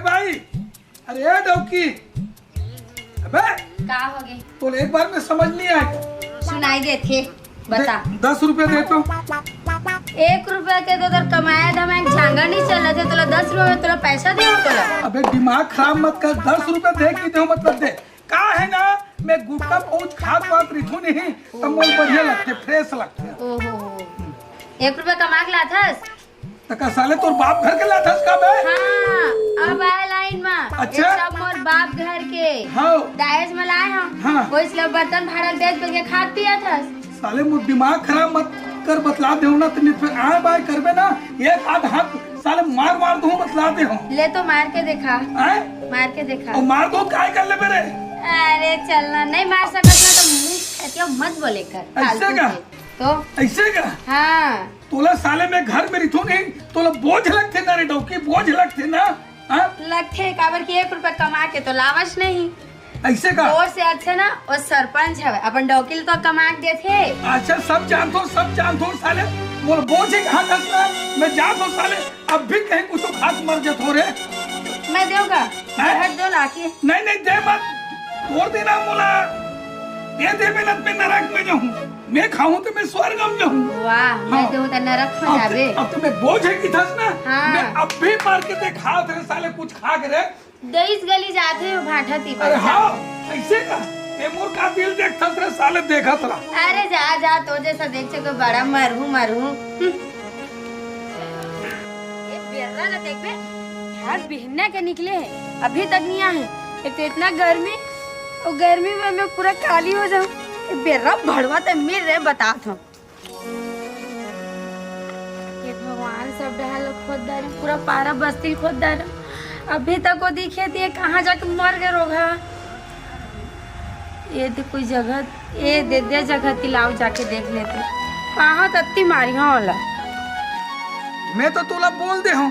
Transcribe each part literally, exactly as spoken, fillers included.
भाई, अरे ए डौकी, अबे का हो गे? तो एक बार में समझ नहीं आए। सुनाई देथे, बता। दे, दस रुपया दे तो। एक रुपया के तो तोर कमाया धमाया झांगा नहीं चलत हे, तोला दस रुपया में तोला पैसा दे तोला। अबे दिमाग खराब मत कर, दस रुपया दे की दे मतलब दे। का है ना, मैं गुटखा पाउच खात पात रिथू नहीं, तब मोर बढ़िया लगथे, फ्रेश लगथे। ओहो, एक रुपया कमा के लाथस? त का साले तोर बाप घर के लाथस का बे? हाँ, अब आए लाइन में। अच्छा? ये सब मोर बाप घर के। हाँ। दहेज में लाए हम। हाँ। वही से बर्तन भाड़ा बेच बेच के खात पियत हस। साले मोर दिमाग खराब मत कर, बतला देहूं ना, तनी फिर आए बाय करबे ना, एक आध हाथ साले मार मार दूं, बतला देहूं। ले तो मार के देखा। आए? मार के देखा। और मार दो, काय कर ले मेरे? अरे चल ना, नहीं मार सकत ना तो मुंह एतिया मत बोले कर, ऐसे फालतू का? के। तो ऐसे का? हाँ। तोला साले मैं घर में रिथो नहीं, तोला बोझ लगथे ना रे डौकी, बोझ लगथे ना। हाँ? लगथे, काबर कि एक रुपया कमा के तो लावस नहीं। ऐसे का? तोर से अच्छा ना वो सरपंच हवे, अपन डौकी ल तो कमा के देथे। अच्छा, सब जानथो, सब जानथो साले, मोर बोझ ही कहाँ धसना, मैं जाथो साले, अब भी कहीं कुछ हाथ मर जथो रे। मैं देव का? हैं? जहर दो लाके। नहीं, नहीं, दे मत, तोड़ देना मोला, दे दे, मैं नरक में जाऊँ। मैं खाऊं तो मैं स्वर्ग में जाऊं। वाह, मैं हाँ। तो उधर नरक में अब जाबे। तो, अब तो मैं बोझ है की थस ना। हाँ। मैं अब भी मार के देखा थे साले कुछ खा के रे। दईस गली जाथे हो भाठा ती अरे बच्चा। हाँ, ऐसे का? ए मोर का दिल देख थस रे साले देखत रहा। अरे जा, जा, तो जैसा देख छे को बड़ा मरहू, मरहू। हम्म। ये बेर्रा ला देखबे, हर बिहन्ना के निकले है, अभी तक नहीं आए। एक तो इतना गर्मी, और गर्मी में मैं पूरा काली हो जाऊं। ये बेर्रा भड़वा ते मिल रहे, बतात हूँ। ये भगवान सब डहर ल खोद डारे, पूरा पारा बस्ती ल खोद डारे। अभी तक वो दिखे दिए, कहाँ जाके मर गए रोगहा। ये तो कोई जगह, ये दे दे जगह तिलाव जाके देख लेते। कहाँ तत्ती मारी हाँ ओला। मैं तो तोला बोल दे हूँ,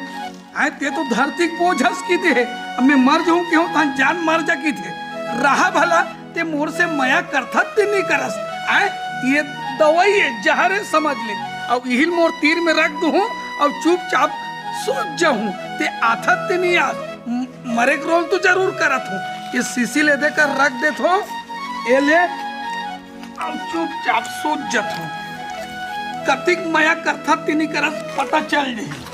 आए ते तो धरती के बोझ हस की दे, अब मैं मर जाऊँ के हूँ, तहां जान मर जा की थे। रहा भला, ते मोर से मया करथत ते नहीं करस। आए, ये दवाई है, जहर है, समझ ले। अब इहिल मोर तीर में रख दूँ, अब चुपचाप सोच जाऊँ, ते आथत ते नहीं आस। म-, मरे के रोल तो जरूर करत हूँ। ये शीशी ले देकर रख देत हो, ये ले, अब चुपचाप सोच जत हूँ। कतिक मया करथत ते नहीं करत, पता चल जाही।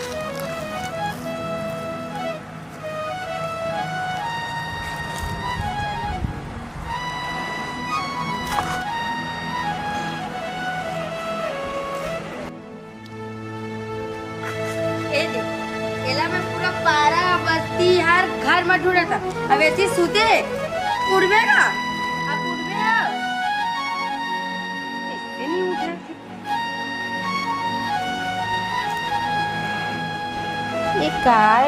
ए दे, एला मैं पूरा पारा बस्ती हर घर में ढूंढत हूँ। अब ऐसी सूते, उठबे का? अब उठबे अब। ऐसे नहीं उठे। ये काय?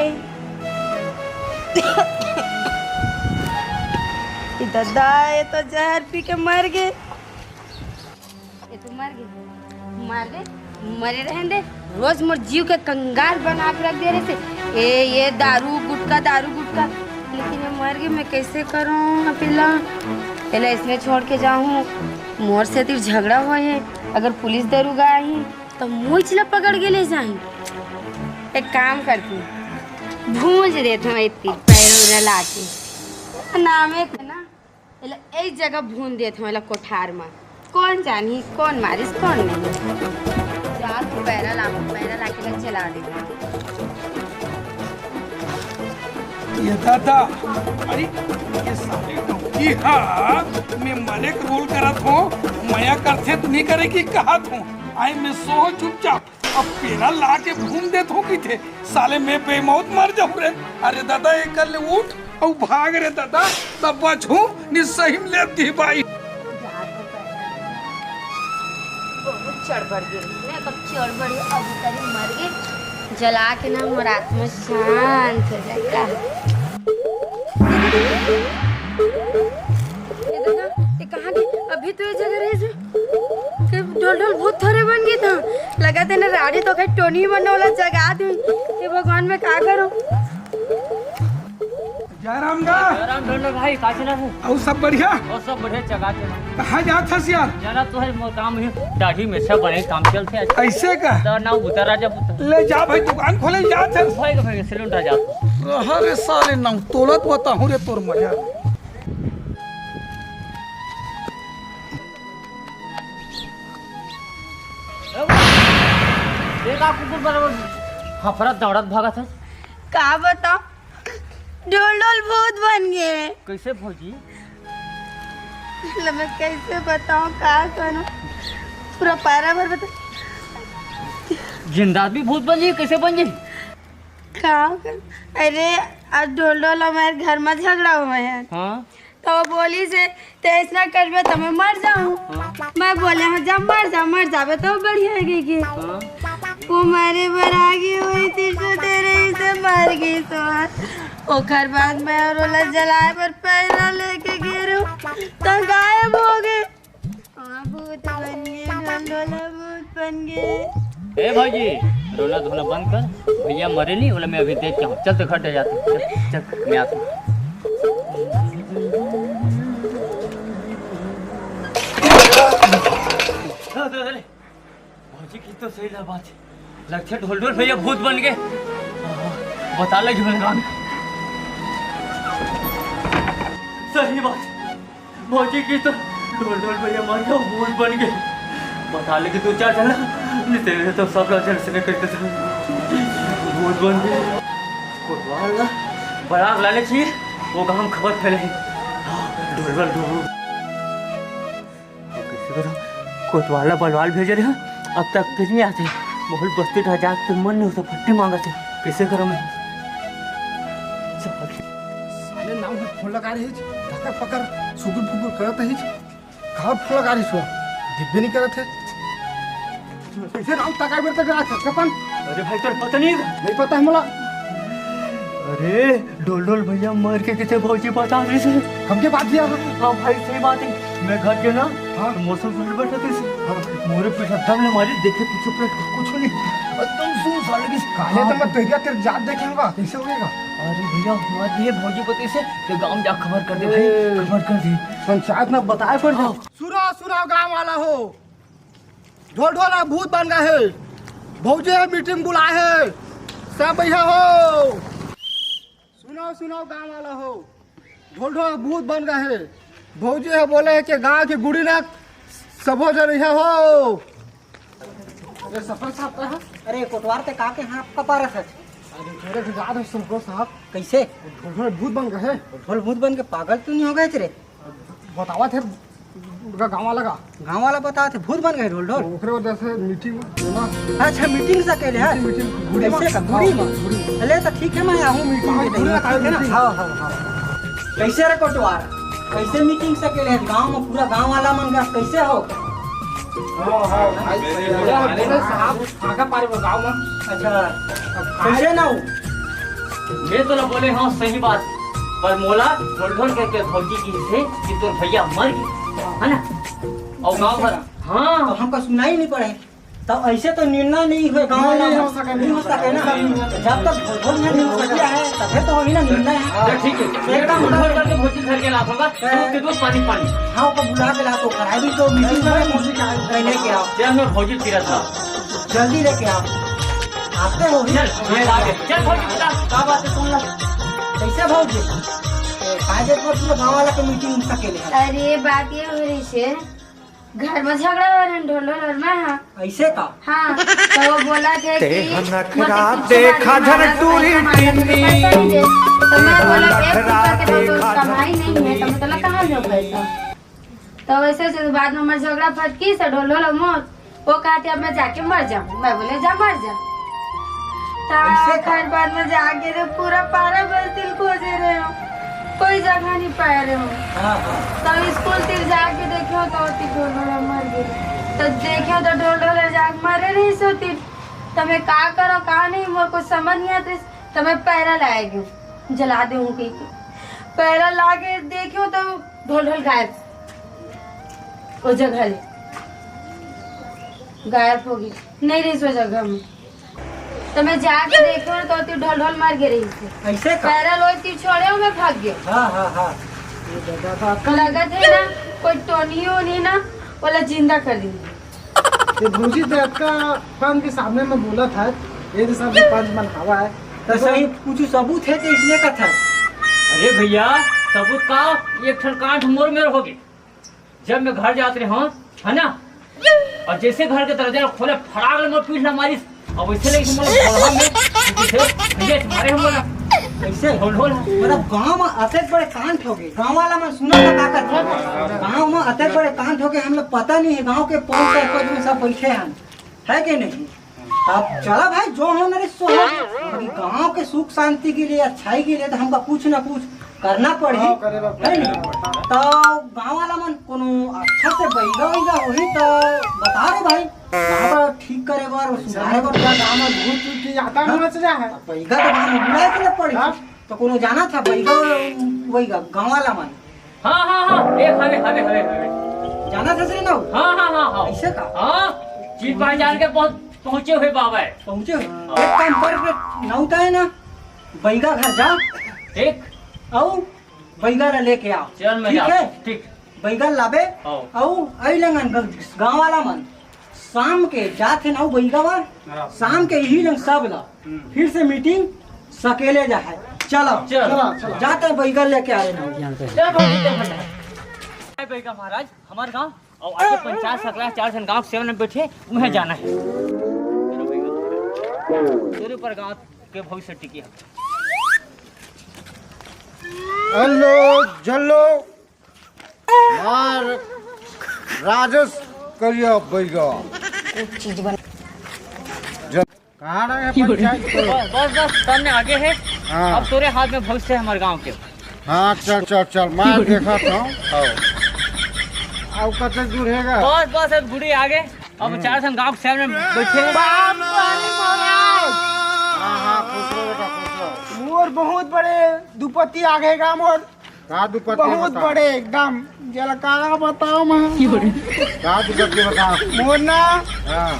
ये ददा, ये तो जहर पी के मर गए। ये तो मर गए, मर गए, मरे रहन दे। रोज मोर जीव के कंगाल बना के रख दे रहे थे। ए, ये दारू गुटखा, दारू गुटखा। लेकिन ये मर गए, मैं कैसे करूँ अकेला? पहले इसने छोड़ के जाऊँ, मोर से तिर झगड़ा हुआ है। अगर पुलिस दरोगा आई तो मुझ ला पकड़ के ले जाए। एक काम करती हूँ, भूंज देत हूँ इतनी पैरों में ला के। नामे थे ना, एला एक जगह भून देत हूँ, एला कोठार में। कौन जानी, कौन मारिस, कौन नहीं। जा तू पैरा ला, पैरा ला के मैं जला देती हूँ। ये दादा, अरे, ये साले डौकी हा, मैं मरे के रोल करत हूँ, मया करथे त नहीं करे की कहत हूँ। आई मैं सो चुपचाप, अब पेरा ला के भून देत हो की थे, साले मैं बेमौत मर जाऊँ रे। अरे दादा, एक कर ले उठ, अउ भाग रे दादा, तब बचहूँ, नि सही में ले दी बाई। बहुत चढ़ बढ़ गई, मैं कब चढ़ बढ़ गई, अब उतरी मर गई। जला के ना मोर आत्मा शांत हो जाए का। ये दादा, ये कहाँ गई? अभी तो ये जगह रहे से। के ढोल ढोल भूत थोरे बन गई था। लगा थे ना राड़ी तो कहीं टोनी बनने वाला जगा दी। ये भगवान मैं का करूँ? जयराम दा। जयराम ढोलक भाई, काचे ना हूँ। और सब बढ़िया? और सब बढ़िया, चगा के ना। कहाँ जात हस यार? जाना तो है, मोर काम ही दाढ़ी में सब बने काम चलते हैं। ऐसे का? तो ना बुता राजा बुता। ले जा भाई, दुकान खोले जात हस। भाई का भाई, सैलून राजा। रहा रे साले, नाम तोलत बताहूँ रे तोर मजा। ये का कुकुर बराबर हफरत दौड़त भागत है? का बताओ, ढोल ढोल भूत बन गए। कैसे भौजी? मतलब, मैं कैसे बताऊं, का करूं, पूरा पारा भर बता। जिंदा आदमी भूत बन जाई, कैसे बन जाई? का कर? अरे, आज ढोल ढोल हमारे घर में झगड़ा हुआ है। हाँ। तो वो बोली से, "ते ऐसना करबे तो मैं मर जाऊं।" हाँ। मैं बोले, "हाँ, जब मर जा, मर जाबे तो बढ़िया है के।" हाँ। वो मारे बर आगे हुई थी, तो तेरे से मर गई तो। ओकर बाद मैं और ओला जलाए बर पैरा लेके गिरू, तो गायब हो गए। हाँ, भूत बन गए, ढोल ढोला भूत बन गए। ए भौजी, रोना धोना बंद कर, भैया मरे नहीं, ओला मैं अभी देख के आऊँ। चल तो घर ले जाते हैं, चल, चल, मैं आता हूँ। अरे, अरे, अरे, भौजी की तो सही ला बात है, लगथे ढोल ढोल भैया भूत बन गए। बता ले जुगन गान। सही बात। भौजी की तो ढोल ढोल भैया मर गया, भूत बन गए। बता ले कि तू चार चला, नहीं तेरे तो सब राजा से करते थे, भूत बन गए। कोतवाल ना बड़ा लालच ही, वो गांव खबर फैले ही। हाँ, ढोल ढोल ढोल। अब कैसे करो? कोतवाल ला बलवाल भेजे रहे, अब तक फिर नहीं आते। बहुत बस्ती का जात तो मन नहीं होता, फट्टी मांगते। कैसे करो मैं? चल। साले नाव में फोन लगा रहे, धकर पकर, सुगुर फुगुर करत है। कहाँ फोन लगा रही सुआ? दिव्य नहीं करत है। कैसे नाव तक आए बेर तक रहा छत का पान? अरे भाई, तोर पता नहीं है? नहीं पता है मला। अरे, ढोल ढोल भैया मर के किथे भौजी बता रही से। हमके बात दिया? हाँ भाई, सही बात है। मैं घर के ना, हाँ। मौसम सुन बैठा थे। हाँ। मोरे पीछे दम ले मारी, देखे पीछे पेट कुछ नहीं। एकदम सुन साले की। काले तो मैं तेरिया तेरे जात देखे होगा, कैसे होएगा? अरे भैया, मत ये भौजी पति से, तो गांव जा खबर कर दे भाई, ए। खबर कर दे। पंचायत में बताए पड़ जाओ। हाँ। सुनो, सुनो गांव वाला हो, ढोल ढोल अब भूत बन गए है, भौजी है मीटिंग बुलाए है, सब भैया हो। सुनो, सुनो गांव वाला हो, ढोल ढोल भूत बन गए है, भौजी है बोले है कि गांव की गुड़ी ना सबो जन यहाँ हो। अरे सरपंच साहब का है? अरे कोटवार ते का के हाथ कपारत है? अरे मेरे को याद है सरपंच साहब। कैसे? ढोल ढोल भूत बन गए है। ढोल भूत बन के पागल तू नहीं हो गए रे? बतावा थे उनका गांव वाला का। गांव वाला बतावा थे भूत बन गए ढोल ढोल। ओकरे वजह से मीटिंग में ना। अच्छा मीटिंग से अकेले है? मीटिंग, मीटिंग, गुड़ी कैसे में? का? गुड़ी हाँ, में? गुड़ी में। अरे तो ठीक है मैं आहूँ मीटिंग हाँ, में गुड़ी में ठीक है ना? मीटिंग। हाँ, हाँ, हाँ। कैसे रे कोटवार? कैसे मीटिंग से अकेले है? गांव में पूरा गांव वाला मन का कैसे हो? हाँ, हाँ, भाई, अरे, साहब, आगे पारे वो गाँव में। अच्छा, अब कैसे ना हो? मैं तो ना बोले हाँ सही बात, पर मोला ढोल ढोल करके भौजी की से कि तोर भैया मर गए, है ना? और गाँव भर, हाँ। तो हमका सुनाई नहीं पड़े। तो ऐसे तो निर्णय नहीं हुए गाँव नहीं, वाला नहीं में। हो सके, नहीं हो सके ना। नहीं हो सके। जब तक ढोल ढोल नहीं हो सके है, तबे तो होगी ना निर्णय। हाँ, ठीक है। एकदम ढोल ढोल करके भौजी घर के ला दूंगा। हाँ। दूध के दूध, पानी पानी। हाँ, ओकर बुला के ला तो कराए भी तो मीटिंग में भौजी का लेके आओ। यार, मैं भौजी फिरत था। जल्दी लेके आओ। आते हो ही। चल, ये आ गए। चल, भौजी, बता, का बात है, सुन ला। कैसे भौजी? ए, काहे देख पूरा गाँव वाला के मीटिंग सकेले है। अरे, बात ये हो रही है, घर में झगड़ा हो रहे हैं, ढोल ढोल और मैं, हाँ। ऐसे का? हाँ, तो वो बोला थे ते कि ह नखरा मतलब कि देखा तुम्हारे झन हमारा टूरी पैसा मांगा, तो टिन्नी। पैसा नहीं दे। तो मैं बोला, "एक रुपया के तो कमाई नहीं है, तो मैं तोला कहाँ दो पैसा?" तो वैसे से बाद में हमार झगड़ा फटकी से ढोल ढोल मोर, वो कहते, "अब मैं जाके मर जाऊँ।" मैं बोले, "जा मर जा।" तो ऐसे का? आखिर बाद में जाके रे पूरा पारा बस्ती खोजे रहे हो, कोई जगह नहीं पाए रहे हो। हाँ, हाँ। तब स्कूल तिर जाके देखियो तो ओती ढोल ढोल मर गए। तो देखियो तो ढोल ढोल जाके मरे रही सोती। तो मैं का करो का नहीं, मोर को समझ नहीं आते। तो मैं पैरा लाए गयो, जला दे हूँ कहीं के। पैरा लाके देखियो तो ढोल ढोल गायब। वो जगह ले गायब हो गई, नहीं रही सो जगह में। तो मैं जाके देखियो ना, तो ओती ढोल ढोल मर गए रही से। ऐसे का? पैरा लोई ती छोड़े हो, मैं भाग गयो। हाँ, हाँ, हाँ। ये दादा का लगत है ना, कोई टोनी होनी ना, वाला जिंदा कर दी। ये भौजी तो आपका पंच के सामने में बोला था, ये तो सब पंच मन हवा है। तो सही कुछ सबूत हे तो इसलिए कथा। अरे भैया, सबूत का? एक ठन कांड मोर मेर होगे। जब मैं घर जात रहे हूँ, है ना, और जैसे घर के दरवाजा खोले, फटाक ले मोर पीठ ला मारिस। अब वैसे लगे मोर भोलहा में जैसे भैया से मारे हम बोला। कैसे? ढोल ढोल। मतलब गांव में अतेक बड़े कांड होगे, गांव वाला मन सुना था का करता? गांव में अतेक बड़े कांड होगे, हम लोग पता नहीं है, गांव के पौन सरपंच में सब बैठे हैं, है कि नहीं? अब चला भाई, जो हो नरेश सो हो। अभी गांव के सुख शांति के लिए, अच्छाई के लिए तो हमका कुछ ना कुछ करना पड़ी, हाँ, करे ला है पड़ी। नहीं? तो गांव वाला मन कोनो अच्छा से बैगा वैगा होही तो बता रे भाई, गांव का ठीक करे बर, सुधारे बर। पूरा गांव में भूत चूत की आता हाँ? होना चाहिए है। बैगा तो गांव में बुलाए के लिए पड़ी। हाँ? तो कोनो जाना था बैगा वैगा गांव वाला मन? हाँ, हाँ, हाँ, ए, हवे, हवे, हवे, हवे। जाना था श्री नऊ? हाँ, हाँ, हाँ, हाँ। ऐसे का? हाँ, चीज पहचान के बहुत पहुंचे हुए बाबा है। पहुंचे हुए? हाँ। एक काम कर रे, नऊ तो है ना, बैगा घर जा। ठीक। अउ बैगा ला लेके आओ। चल, मैं ठीक जाता है? हूँ, ठीक। बैगा लाबे। हाँ। अउ आई लंगन ग-, गाँव वाला मन। शाम के जात हे ना बैगा वा, हाँ। शाम के यही लंग सब ला। हम्म। फिर से मीटिंग सकेले जा है। चलो। चल। चलो, चलो। जाते हैं बैगा लेके आ रहे ना। चल, बैगा महाराज, हमारे गाँव और आगे पंचायत सकला चार जन गाँव के सेवन में बैठे, उन्हें जाना है। चलो बैगा। तेरे ऊपर गाँव के भविष्य टिकी है। हेलो, जल्लो। मार राजेश करिया बैगा। कुछ चीज बन जब कहाँ रहे हैं पंचायत को? बस, बस, बस, सामने आगे है। हाँ। अब तोरे हाथ में भविष्य है हमारे गांव के। हाँ, चल, चल, चल, मैं देखा था। आओ। अब कते दूर हैगा? बस, बस, अब गुड़ी आगे। अब हम्म। चार सन गांव के सामने बैठे हैं। बाप रे महाराज। हाँ, हाँ, खुश रहो बेटा, खुश रहो। मोर बहुत बड़े दुपत्ती आ गए गा मोर। का दुपत्ती बहुत बता? बड़े एकदम। जरा का बताओ मैं। का दुपत्ती बता? मोर ना हाँ।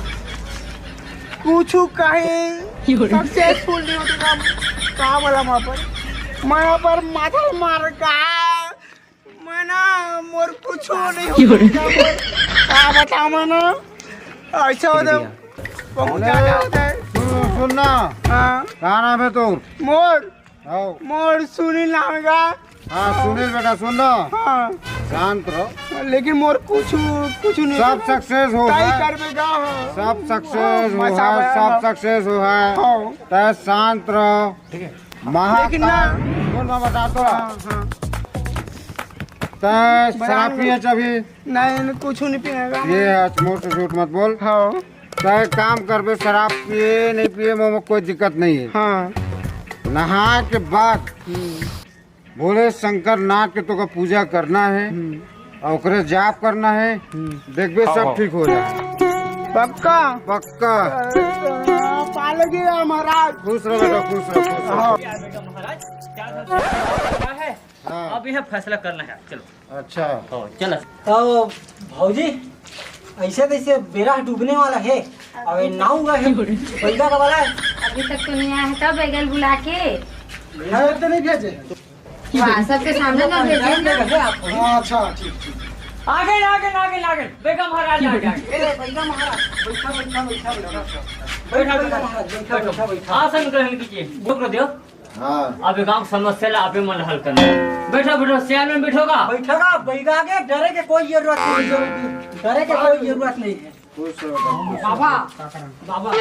कुछ कहीं सक्सेसफुल नहीं होते काम। का बोला वहाँ पर? मैं यहाँ पर माथा मार का, मैं ना, मोर कुछ नहीं होते काम। का बताओ मैं ना, ऐसा होता बहुत ज्यादा होता है। सुन, सुन ना। हाँ। का नाम है तोर? मोर हाँ। मोर सुनील नाम का। हाँ, सुनील बेटा, सुन ना। हाँ। शांत रहो। लेकिन मोर कुछ, कुछ नहीं। सब सक्सेस हो है। करबे गा, हाँ। सब सक्सेस हो है, सब सक्सेस हो है। हाँ। तै शांत रहो। ठीक है। महा लेकिन ना। बोल, मैं बता तो। हाँ, हाँ। तै शराब पिए अभी? नहीं, नहीं, कुछ नहीं पिएगा। ये है, मोट झूठ मत बोल। हाँ। तै काम करबे, शराब पिए नहीं पिए, मोर कोई दिक्कत नहीं है। हाँ। नहा के बाद हम्म। भोले शंकर नाथ के तोका पूजा करना है हम्म। और ओकरे जाप करना है। हम्म। देखबे, सब ठीक हो जाए। पक्का? पक्का। पाल गया महाराज। खुश रहो बेटा, खुश रहो, खुश रहो। हाँ। महाराज, क्या है? हाँ। अब यह फैसला करना है, चलो। अच्छा। हो, चल। तो भौजी, ऐसे तैसे बेरा डूबने वाला है। अब ये नाव का है, बैगा का वाला है। अभी तक तो नहीं आया है, तब बैगल बुला के। घर तो नहीं भेजे? वाह, सबके सामने ना भेजे ना। है आपको। हाँ, अच्छा, ठीक, ठीक। आगे, आगे, आगे, आगे। बैगा महाराज आगे, आगे। ए, बैगा महाराज, बैठा, बैठा, बैठा, बैठा। बैठा, बैठा, बैठा, बैठा, बैठा। आसन ग्रहण कीजिए। बोल दो। हाँ। अब गांव समस्या ला आपे मन हल करना। बैठो, बैठो, सियान में बैठोगा। बैठोगा, बैगा के डरे के कोई जरूरत नहीं है। डरे के कोई जरूरत नहीं है। खुश रहो, खुश रहो। बाबा, बाबा।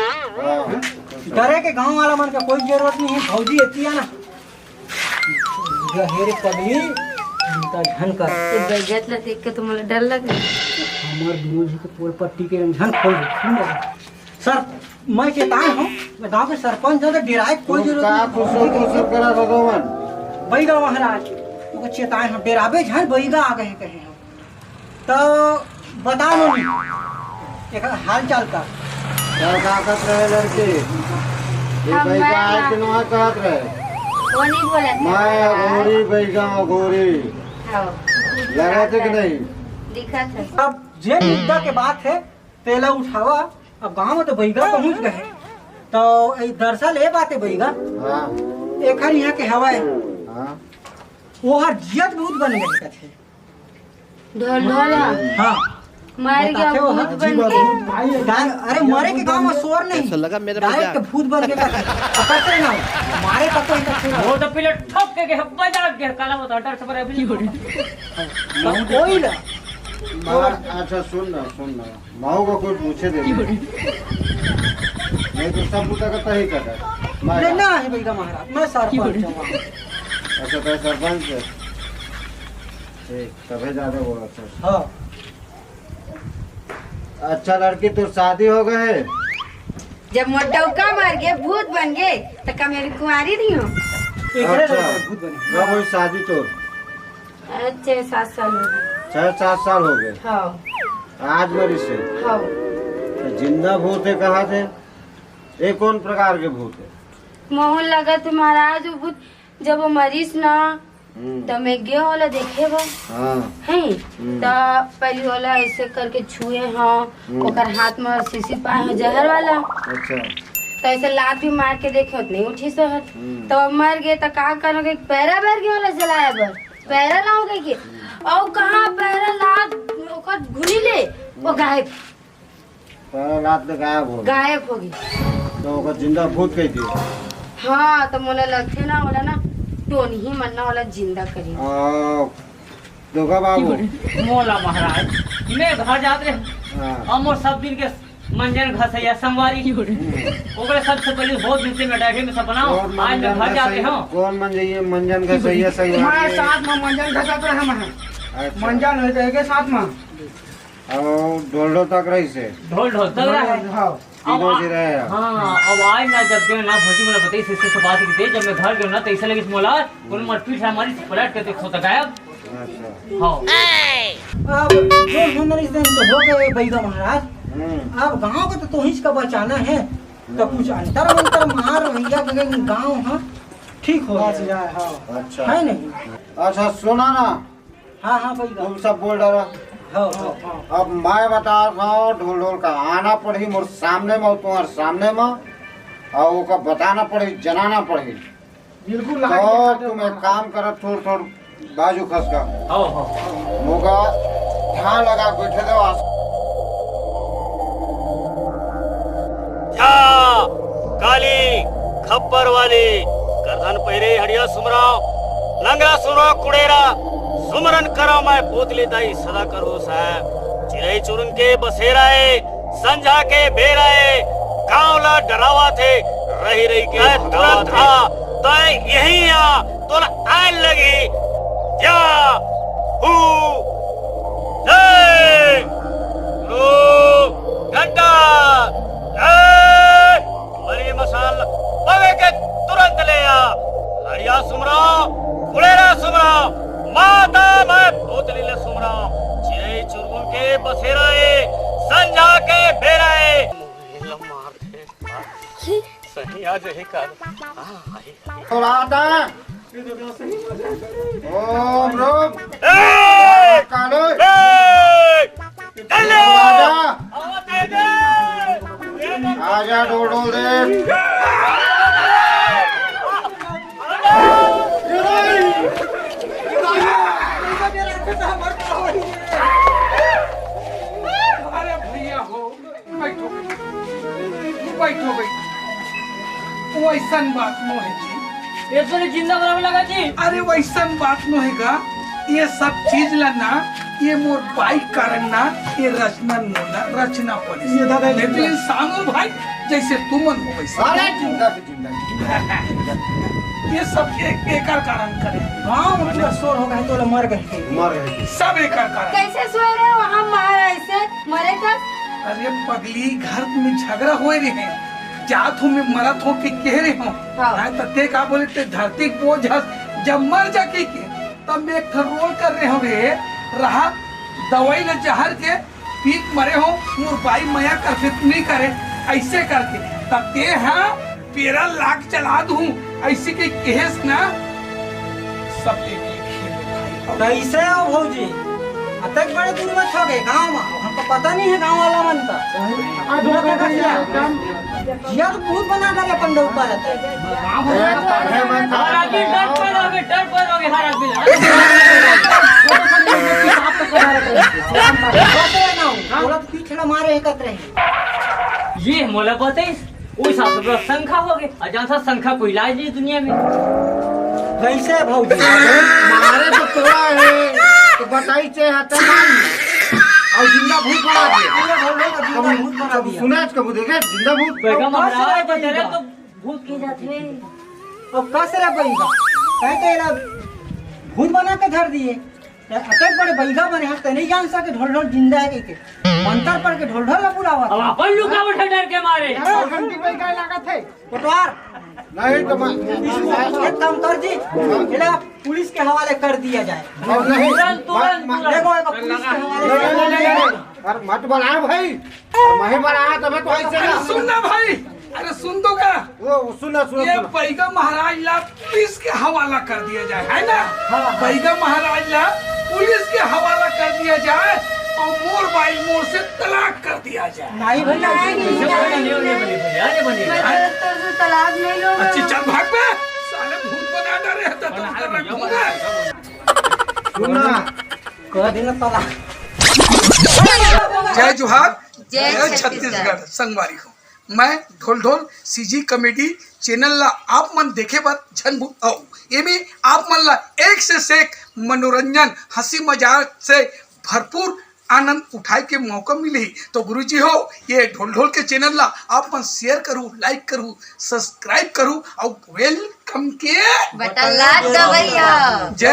हाँ। डरे के गांव वाला मन का कोई जरूरत नहीं है। भौजी एती है ना। गहेर पगली, इनका झन कर। ये गजत ला देख के तो मुझे डर लगे। हमर दोनों जी के पोल पट्टी के रंग झन खोल दे। सर, मैं चेताए हूँ, मैं गांव के सरपंच हूँ, तो डेराए के कोई जरूरत नहीं। खुश रहो, खुश रहो, करा दो मन। बैगा महाराज, तुमको चेताए हूँ, डेराबे झन, बैगा आ गए कहे हो। तो बताओ मम्मी, एक हाल चाल का। क्या ताकत रहे लड़के? ये हम बैगा मैं आए कि ना कहत रहे? वो नहीं बोला था। मैं अघोरी बैगा अघोरी। हाँ। लगा थे कि नहीं? दिखा था। अब जे मुद्दा के बात है, तेला उठावा, अब गांव में तो बैगा पहुंच गए, तो ए दरअसल ए बात है बैगा, हाँ। एखर यहाँ के हवाए, हाँ। वो हर जियत भूत बन गए कथे। ढोल ढोल। हाँ, मर गया भूत बन के। अरे मरे के गांव में शोर नहीं। ऐसा लगा मेरे को डायरेक्ट क्या? भूत बन के का पकड़ते ना। मारे पकड़ के वो तो पहले ठोक के गए, बजा के काला वो तो डर से मरे अभी। कोई ना। अच्छा सुन ना, सुन ना। माओ का कोई पूछे दे। नहीं तो सब बुता का तही कर। मैं ना है भैया महाराज, मैं सरपंच हूँ। अच्छा, तो सरपंच है। ठीक, तबे ज्यादा बोला। अच्छा। हाँ। अच्छा लड़की, तोर शादी हो गए? जब मोर डौका मर गए, भूत बन गए, तो का मेरी कुंवारी नहीं हो? अच्छा। भूत बन गए। कब हुई शादी तोर? अरे, छह सात साल हो गए। छह सात साल हो गए? हाँ। आज मरी से? हाँ। तो जिंदा भूत है, कहा थे? ये कौन प्रकार के भूत है? मोहन लगा थे महाराज, वो भूत जब वो मरीस ना, हम्म। तो मैं गए होला देखे बा। हाँ। है? हम्म। तो पहली होला ऐसे करके छुए, हाँ। हम्म। ओकर हाथ में शीशी पाए हैं जहर वाला। अच्छा। तो ऐसे लात भी मार के देखे, उतने उठी से हट। हम्म। तो अब मर गए, तो का करोगे? पैरा भर गए होला जलाया बर। पैरा लाओगे के? और कहाँ पैरा लात ओकर घुली ले, वो गायब। पैरा लात ले गायब हो गई। गायब हो गई। तो ओकर जिंदा भूत कह दिए। हाँ, तो मोला लगथे ना, ओला ना टोनही मन ना ओला जिंदा करी। आ, दोगा बाबू। मोला महाराज, मैं घर जात रहे। हाँ। और मोर सब दिन के मंजन घसैया संगवारी। हम्म। ओकरे सबसे पहले बहुत दिन से मैं डायरी में सपना हूँ। आज मैं घर जाते हूँ। कौन मंजन, मंजन घसैया संगवारी? मैं साथ में मंजन घसत रहे मैं। अच्छा। मंजन हो जाएगा साथ में। अब ढोल ढोल तक रही से। ढोल ढोल तक रहे। हाँ। तीनों अब जी रहे हैं। हाँ, अब आज ना जब गए ना भौजी मोला बताई से, से बात की थी, जब मैं घर गया ना तो ऐसा लगे मोला कोनो मर पीठ हमारी पलट के देखो तो गायब। अच्छा। हाँ। अब जो होना इस दिन तो हो गए बैदा महाराज। हम्म। अब गांव को तो तोहिच का बचाना है, तो कुछ अंतर मंतर मार भैया के गांव हाँ ठीक हो जाए। हाँ। अच्छा। है नहीं? अच्छा सुना ना, हाँ, हाँ, भाई। तुम सब बोल डाला। हाँ, हाँ, हाँ। अब मैं बता रहा हूँ, ढोल ढोल का आना पड़ी मोर सामने में, तुम्हारे सामने में, और ओका बताना पड़ी, जनाना पड़ी। बिल्कुल, तो तुम एक काम करो, थोड़ थोड़ बाजू खसका। हाँ, हाँ। मोगा ध्यान लगा के बैठे रहो। जा, काली, खप्पर वाली, करधन पहिरे हड़िया सुमराव, नंगा सुनो कुड़ेरा, सुमरन करो मैं पोतली दाई सदा करो साहब। चिरई चुरुन के बसेरा ए, संझा के बेरा ए, गांव ला डरावा थे, रही रही के तय तुरंत आ, तय यही आ, तोला आए लगी। या, हू, ले, लो, घंटा, ले। मरी मसाल पवे के तुरंत ले आ। हरिया सुमरा, कुड़ेरा सुमरा, माता मैं भूतली ले सुमरा, चिरई चुरगुन के बसेरा ए, संझा के बेरा ए। सही आ जाही काल। हाँ, आई, आई। तो रात है। ओम रूप ए! काले। ए! आजा। आजा, डोल, डोल दे। अरे भैया हो, बैठो, बैठो। बैठो, बैठो। वैसन बात नो है जी। ये तो जिंदा बराबर लगा जी। अरे वैसन बात नो है गा। ये सब चीज ला ना, ये मोर बाई के कारण ना, ये रचना नो ना, रचना पड़ी। ये दादा, नहीं तो इंसान हो भाई, जैसे तुमन हो वैसे। अरे जिंदा से जिंदा, जिंदा, जिंदा। ये सब एक, एकर कारण करे। गाँव में पूरा शोर हो गए, तो मर गए। मर गए। सब एकर कारण। कैसे सोए रहे वहाँ मार ऐसे मरे का? अरे पगली, घर में झगड़ा होए रहे, जात हूँ मैं मरत हूँ के कह रहे हूँ। हाँ। हाँ, तो ते का बोले, ते धरती के बोझ हस, जब मर जा के, के तब मैं एक ठो रोल कर रहे हूँ रे, रहा दवाई ल जहर के पी के मरे हो, मोर बाई मया कर फिर नहीं करे, ऐसे करके तब ते हाँ पेरा लाख चला दूँ, ऐसे के केहेस ना, सब एक एक खेल भाई। कैसे हो भौजी? अतक बड़े दूर में हो गए गाँव में, हमको पता नहीं है गाँव वाला मन का। आ, दूर में भैया, जिया तो बहुत बना कर अपन डौका रहता है। गाँव में पढ़े में हर आदमी डर पर रहोगे, डर पर रहोगे हर आदमी। छोटे छोटे बच्चे साथ में पढ़ा रहते हैं। बस ये ना हो। कत रही। ये मोला बताइस, उस हिसाब से पूरा संखा हो गए। अजान सा संखा कोई इलाज नहीं दुनिया में। कैसे भौजी? मारे तो तोरा है, तो बताई चे हत्या मार। और जिंदा भूत बना दे। पूरा भौजी का जिंदा भूत बना दिया। सुना आज कबू देखे, जिंदा भूत। बेगम और महाराज, कौन सा तेरे तो भूत की जात है। अब कस रे बइगा, कहे तो एला भूत बना के धर दिए। ते अतेक बड़े बइगा बने हस, ते नहीं जान सके ढोल ढोल जिंदा है कहिके। मंतर पढ़ के ढोल ढोल ला बुलावा। अब अपन लुका उठे डर के मारे। यार, घंटी पे काय लागत है? कोटवार, नहीं तो मैं एक काम कर जी, एला पुलिस के हवाले कर दिया जाए। अब नहीं। तुरंत, तुरंत, मैं- तुरंत। देखो, एगो पुलिस के हवाले नहीं, नहीं, नहीं, नहीं, नहीं। अरे मत बनाओ भाई, अरे मैं बनाया तबे तो ऐसे अरे ना। सुन ना भाई, अरे सुन तो का? वो सुन ना, सुन ना, ये सुन ना। बइगा महाराज ला पुलिस के हवाला कर दिया जाए, है ना? हाँ, हाँ। बइगा महाराज ला पुलिस के हवाला कर दिया जाए और मोर बाई मोर से तलाक कर दिया जाए। नहीं भैया, नहीं, नहीं, नहीं, नहीं, नहीं, नहीं, नहीं, नहीं, नहीं, नहीं, मैं नहीं। तो, तो, तो तलाक नहीं लूंगा। अच्छी चल भाग बे, साले भूत बना डरे हैं तो बना तुमको रहे भैया, रखूंगा। बना रहे। सुन ना। कर देना तलाक। जय जोहार, जय जय छत्तीसगढ़। छत्तीसगढ़। संगवारी हो, मैं ढोल ढोल सीजी कॉमेडी चैनल ला आप मन देखे बर झन भूलव। एमे आप मन ला एक से सेक मनोरंजन, हंसी मजाक से भरपूर आनंद उठाए के मौका मिलही। तो गुरुजी हो, ये ढोल ढोल के चैनल ला आप मन शेयर करू, लाइक करू, सब्सक्राइब करू और वेलकम के बटन ला दबइया। जय